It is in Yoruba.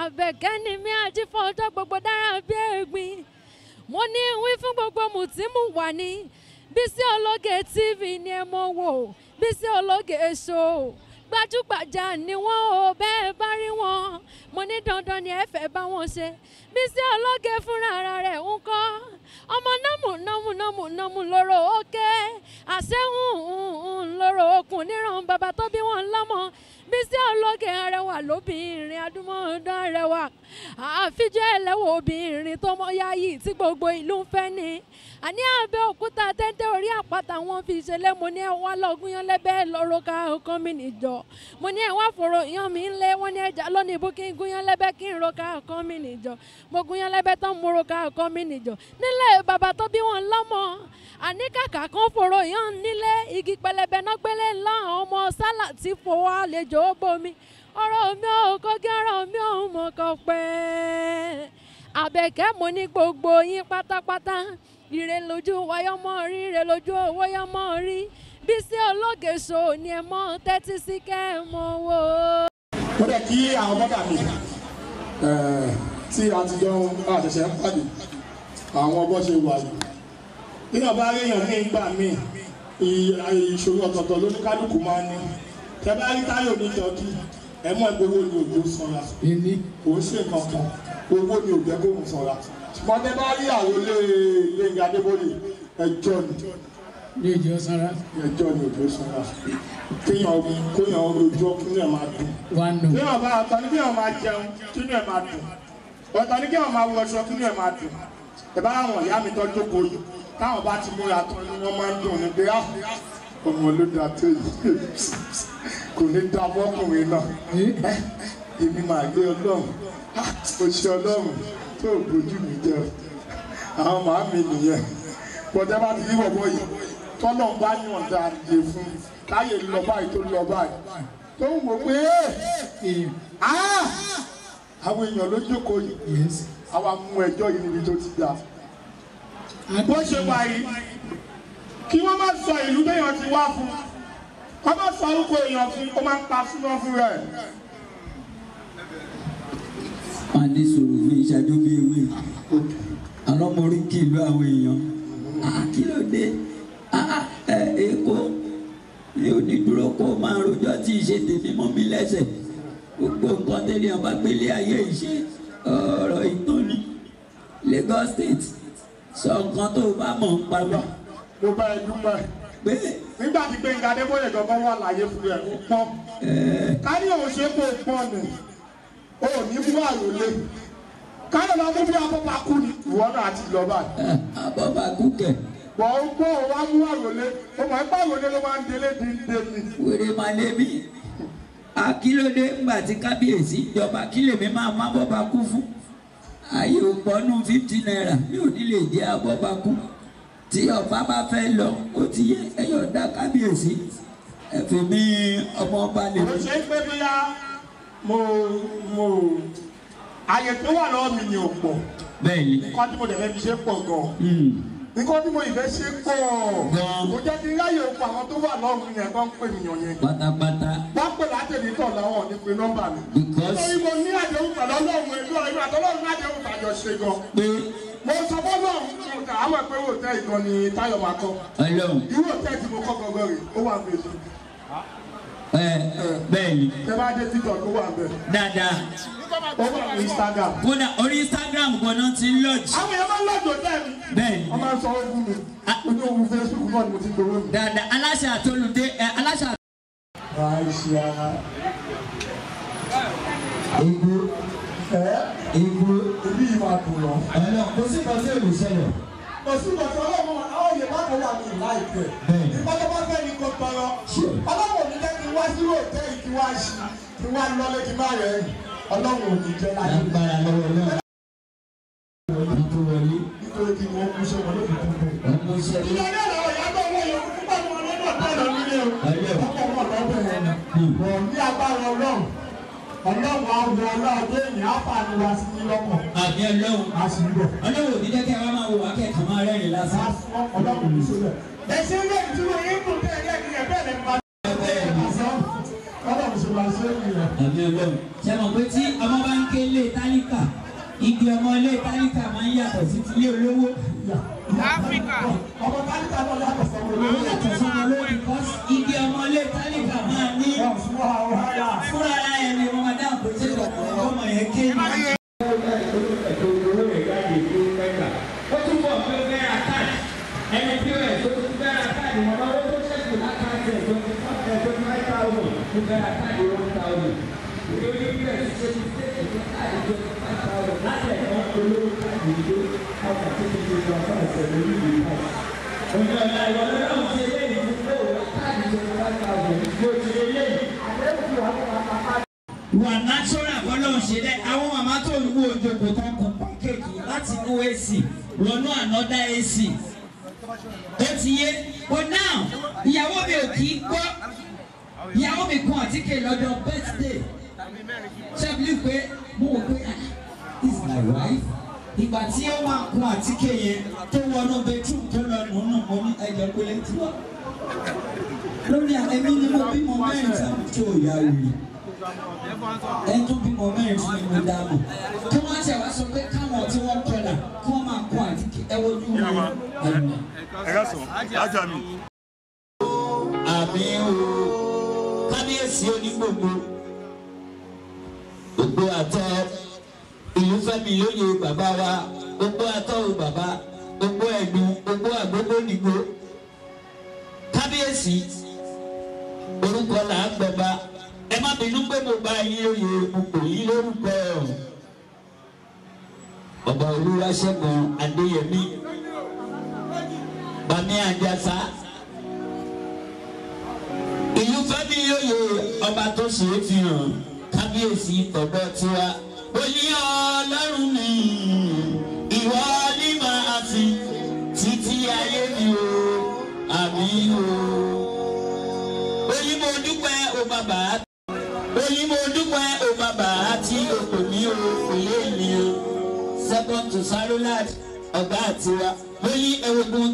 Àbẹ̀kẹ́ ni mí ajífọ́jọ́ gbogbo dára bí ẹ̀gbin. Mo ní wí fún gbogbo mùtímù wà ní Bísí Ológe TV ni ẹ mọ̀ wò, Bísí Ológe Show. Gbajúgbajà ni wọ́n ò bẹ́ẹ̀ bá rí wọn. Mo ní dandan ni ẹ fẹ́ bá wọn ṣe. Bísí Ológe fúnra ara rẹ̀ ń kọ́. Ọmọ nọ́mù nọ́mù nọ́mù nọ́mù lóró òkè. Àṣehùn lóró okùn níran bàbá tó bí wọn lọ́mọ. Bísí Ológe arẹwà lóbìnrin adúmọ̀ọ́dán arẹwà. Àfijọ́ ẹlẹ́wọ̀ obìnrin tó mọ yáyì tí gbogbo ìlú ń fẹ́ ni. Àní Abẹ́òkúta téńté orí àpáta wọn fi ṣẹlẹ̀. Mo ní ẹ wá lọ́gùn yán lẹ́bẹ̀ẹ́ lọ́rọ́ ká ọkàn mi nìjọ. Mo ní ẹ wá fòrò yan mi ńlẹ̀. Wọ́n ní ẹja lónìí ibú kí n gún yán lẹ́bẹ̀ẹ́ kí n ro ká ọkàn mi nìjọ. Mo gún yán lẹ́bẹ̀ẹ́ tán mo ro ká ọkàn mi nìjọ. Nílẹ̀ bàbá tó bí wọn lọ́mọ. Àní kàkà kan fòrò yan nílé igi pẹlẹbẹ náà gbélé ńlá ọmọ sálà tí fowó àlejò ó bomi. Ọ̀rọ̀ mi ò kọ́gí, ọ̀rọ̀ mi ò mọ̀ kọ́ pẹ́. Àbẹ̀kẹ́ mo ní gbogbo yín pátápátá. Ire lójú wáyọ́ mọ́ rí, ire lójú owó yọ́ mọ́ rí. Bísí Ológe Show ni ẹ mọ́ tẹ́tí sí kẹ́ ẹ mọ́ wò. Mo dẹ̀ kí àwọn bọ́dà mi tí a ti jọ àṣẹ̀ṣẹ̀ ń pàdé àwọn bọ́ ṣe wà yìí. Nígbà bá réèyàn ní ìgbà míì, ìṣòro ọ̀tọ̀ọ̀tọ̀ lóníkálùkù máa ń ní. Tẹ bá rí Táyọ̀ ní Tọ́kì, ẹ mọ̀ pé owó ni òjò sanra. Kò ń ṣe nǹkan kan, owó ni òjò kò ń sanra. Ṣùgbọ́n tẹ bá rí àròlé Gbénga Adébóyè, ẹjọ́ ni. Ní òjò sanra. Ẹjọ́ ni òjò sanra. Kéèyàn kóyàn rojọ́ kí ẹ̀ máa dùn. Kéèyàn bá ọ̀tọ̀ ní kéèyàn máa jẹun kí ẹ̀ máa dùn. Ọ̀tọ̀ ní kéèyàn máa wọṣọ kí ẹ̀ máa dùn. Ẹ bá àwọn ìyá mi tó jókòó yìí, táwọn bá ti múra tán ni wọ́n máa ń dùn ní pé ọmọ ló da tó yìí. Kò ní da fọ́kùnrin náà. Èmi máa gbé Ọlọ́run. Ó ṣe Ọlọ́run tó bójú mi jẹ. Àwọn màámi nìyẹn. Bọ̀dá bá ti rí bọ̀bọ̀ yìí, tọ́lọ̀ bá yànda àyè fún láyè lọ báyìí tó lọ báyìí. Tó ń wò pé àwọn èèyàn ló jókòó yìí. Àwa mú ẹjọ́ yìí níbi tó ti dà. Bó ṣe wà yìí, kí wọ́n má sọ ìlú téèyàn ti wá fún, wọ́n má sọ orúkọ èèyàn fún, ó máa ń pa súná fún rẹ̀. Wọ́n á ní sọ̀rọ̀ fún ìṣáájú bí ewé. Àwọn ọmọ orí kì í lu àwọn èèyàn. Kí ló dé? Èkó mi ò ní dúró kó máa rojọ́ tí ì ṣe tèmi mọ́ mi lẹ́sẹ̀. Gbogbo nǹkan tẹ́lẹ̀ ọba gbélé ayé ìṣe ọ̀rọ̀ ìtọ́ni. Lagos State sọ nǹkan tó o bá mọ̀ ń pa mí. Mo bá ẹ dúpẹ́. Nígbà tí Gbénga Adébóyè gangan wà láyé fún ẹ, ó pọ́n. Ká ní òun ṣe kó pọ́n ni, o ò ní mú àròlé. Ká ní lọ mú bí abọ́bakú ni, ìwọ náà ti lọ báyìí. Abọ́bakú kẹ̀. Bọ̀ ó gbọ́ ò wá mú àròlé, ó mọ̀ ẹ́ àròlé ló máa ń délé díndé ni. Wèrè máa lé mi. Akílódé ńgbà tí kábíyèsí ìjọba kí lèmi máa má bọ́bakú fún. Ayé ò pọ́nú 50 naira mi ò ní lè jẹ́ abọ́bakú. Tí ọba bá fẹ́ lọ, ó ti yẹ ẹyọ dá kábíyèsí. Ẹ fi mí ọmọ ọba lè. Mo ṣe ń pé bóyá mo àyè tó wà lọ́wọ́ mi ni ò pọ̀. Bẹ́ẹ̀ni. Nǹkan tí mo dẹ̀ fẹ́ fi ṣe pọ̀ gan. Nǹkan tí mo ìfẹ́ ṣe pọ̀. Kò jẹ́ kí n ráyè òkú àwọn tó wà lọ́rùn yẹn tó ń pè mí yàn yẹn. Pátápátá. Wọ́n pè látẹ̀lé tọ̀ láwọn ní pé nọ́mbà mi. Because. Nítorí mo ní àdéhùn pẹ̀lú Ọlọ́run ìlú ọ̀rẹ́ àtọ́lọ́run ní àdéhùn tàjọ ṣe gan. Pé. Mo sọ fọ́lọ́run àwọn ẹ̀pẹ́ wò tẹ́ ìkan ni Táyọ̀ máa kọ́. Ọlọ́run. Irú òtẹ́ tí mo kọ́ gangan rè ó wà Facebook. Bẹ́ẹ̀ni. Tẹ bá dé TikTok ó wà bẹ́ẹ̀. Dáadáa. Ó wà ní Instagram. Kódà orí Instagram gan-an ti ń lọ́ọ̀jì. Àwọn èèyàn máa ń lọ́ọ̀jì òtẹ́ mi. Bẹ́ẹ̀ni. Wọ́n máa ń sanwó fún mi. Ojú òun Facebook náà ni mo ti gbowó mi. Dáadáa aláṣẹ àtolùdé aláṣẹ. Aisha. Igbó. Igbó. Ibi yìí máa dùn lọ. Ẹ̀rọ kò sí kan tí ò lè ṣẹlẹ̀. Kò sí kan tí ọlọ́run àwọn Yorùbá kan wà ní ìláìpẹ́. Ìpàdé bá fẹ́ ní kò tọrọ. Ọlọ́run ò ní jẹ́ kí n wá sí òtẹ́ yìí kí wá ṣí kí wá lọ́lé kí má rẹ̀ ẹ̀yìn. Ọlọ́run ò ní jẹ́ láyé. Lágbára lọ́wọ́ náà. Nítorí kí wọ́n kú sọ́wọ́n ló fi kú bẹ́ẹ̀. Wọ́n kú sẹ́wọ́n. Ìyá náà làwọn ìyá tó wọ̀ yẹn kú pẹ̀lú wọn lọ́dọ̀ tó lọ nílé o. Ọkọ̀ wọn lọ́bẹ̀ yẹn ni. Wọ́n ní agbára Ọlọ́run. Ọlọ́run á wọ ọlọ́run tó èèyàn á fà ní wa sí ní lọ́kàn. Àmì Ọlọ́run. A sì ń bọ̀. Ọlọ́run ò ní jẹ́ kí ẹ wá máa wò wá kẹ́kọ̀ọ́ máa rẹ́rìn lásán. Ọlọ́run ò ní sólẹ̀. Ẹ̀sìn ilé ìtura yín dùn tẹ́ ẹ̀rẹ́ ìyẹn bẹ́ẹ̀ lẹ́nu máa Ọlọ́run ṣe máa ṣe é nìyẹn. Àmì Ọlọ́run. Ṣé mọ̀ pé tí ọmọ bá ń ké lé Igi ọmọ ilé tálíkà máa ń yàtọ̀ sí ti ilé olówó. Áfíríkà. Ọmọ tálíkà náà yàtọ̀ sọ́mọ olówó. Yàtọ̀ sọ́mọ olówó because igi ọmọ ilé tálíkà máa ní fúnra ara ẹ̀ ni wọ́n máa dáhùn pé ṣé ọmọ yẹn ké ní. Ó tún bọ̀ pé ó fẹ́ ra káàdì ẹni pos tó tún fẹ́ ra káàdì wọn bá wọ́n tó ṣẹ́kù lákàtì ẹ̀ 25,000 tó fẹ́ ra káàdì 1,000 ìwé oní pos ṣe ti ṣe tó káàdì 25,000 láti ẹ̀kọ́ olówó káàdì ìdó ọkà tó ti ṣe lọ fún ẹ̀sẹ̀ lórí ìlú káàdì. Òní ọ̀la ìwọ lọ́wọ́ ṣe léyìí fún pé òun káàdì 25,000 bó ti lé léyìí. Wà natural bọ́lá ṣe dẹ́ àwọn màmá tó ń wo òjòkó tó ń kun pákéjì láti inú AC wọnú another AC ó ti yé. But now ìyàwó mi ò kì í gbọ́, ìyàwó mi kun àtíkè lọ́jọ́ birthday ṣẹ́bílí pé mo wò pé ah, this is my wife. Ìgbà tí ó máa kun àtíkè yẹn tó wọnú bedroom tó lọ nùnú mo ní ẹjọ́ pélé tí wọ́n lórí ẹ̀mí ni mo bímọ mẹ́rin tí wọ́n tó ìyá rẹ̀ ẹ tó bímọ mẹ́rin fún mi mo dáàbò kí wọ́n ṣe wá sọ pé káwọn tí wọ́n kọlà kí wọ́n máa kó àtíkè ẹ wojú wọn. Ẹ ká sọ lájà mi. Àmì o kábíyèsí onígbògbò gbogbo àtọ ìlú Fẹ́mi lóye bàbá wa gbogbo àtọ o bàbá gbogbo ẹ̀dùn gbogbo àgbógbó nìgbò kábíyèsí orúkọ là ń gbọba ẹ má bínú pé mo bá yín lóye mo pè yín lórúkọ ọba Olúwaṣẹ́gun Adéyẹmí Bàmí Àjàsá ìlú Fẹ́mi lóye ọba tó ṣe é fi hàn kábíyèsí tọ̀dọ̀ tiwa ó ní Ọlọ́run mi ìwọ ni màá fi títí ayé mi o àmín o. Ó ní mo dúpẹ́ o bàbá, ó ní mo dúpẹ́ o bàbá àti òkò mi o òye mi o. Second to Sarolat ọ̀gá àtiwa ó ní ẹ̀wọ̀gbọ̀n.